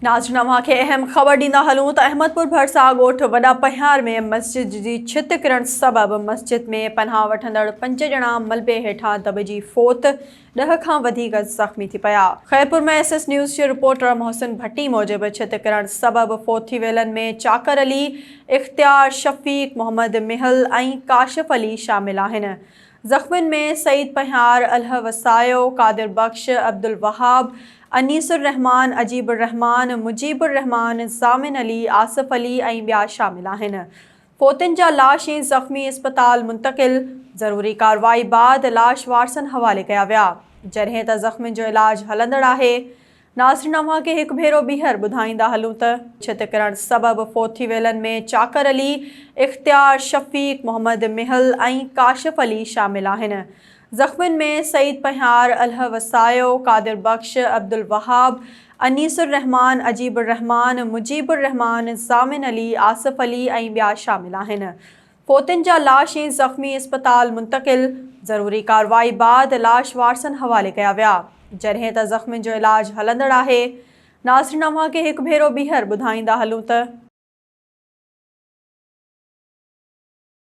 ناظرين اوهان کي اهم خبر ڏيندا هلون ته احمدپور ڀرسان ڳوٺ وڏا پهيار ۾ مسجد جي ڇت ڪرڻ سبب مسجد ۾ پناهه وٺندڙ پنج ڄڻا ملبي هيٺان دٻجي فوت، ڏهه کان وڌيڪ زخمي ٿي پيا. خيرپور ۾ ايس ايس نيوز جي رپورٽر محسن ڀٽي موجب ڇت ڪرڻ سبب فوت ٿي ويلن ۾ چاڪر علي، اختيار، شفيق، محمد مهل ۽ ڪاشف علي شامل آهن. زخمين ۾ سعيد پنهيار، الهه وسايو، قادر بخش، عبدالوهاب، انيس الرحمان، عجيب الرحمان، مجيب الرحمان، ضامن علي، آصف علي ۽ ٻيا شامل آهن. فوتين جا لاش ۽ زخمي اسپتال منتقل، ضروري ڪارروائي بعد لاش وارثن حوالي ڪيا ويا، جڏهن ته زخمين جو علاج هلندڙ آهي. ناظرين اوهان کي هڪ ڀيرو ٻيهر ٻڌائيندا هلون ته ڇت ڪرڻ سبب فوت ٿي ويلن ۾ چاڪر علي، اختيار، شفيق، محمد مهل ۽ ڪاشف علي شامل آهن. زخمين ۾ سعيد پنهيار، الهه وسايو، قادر بخش، عبدالوهاب، انيس الرحمان، عجيب الرحمان، مجيب الرحمان، ضامن علي، آصف علي ۽ ٻيا شامل آهن. فوتين جا لاش ۽ زخمي اسپتال منتقل، ضروري ڪارروائي بعد لاش وارثن حوالي ڪيا ويا، جڏهن ته زخمين جو علاج هلندڙ آهي. ناظرين اوهان کي هڪ ڀيرو ٻيهر ٻڌائيندا هلون ته.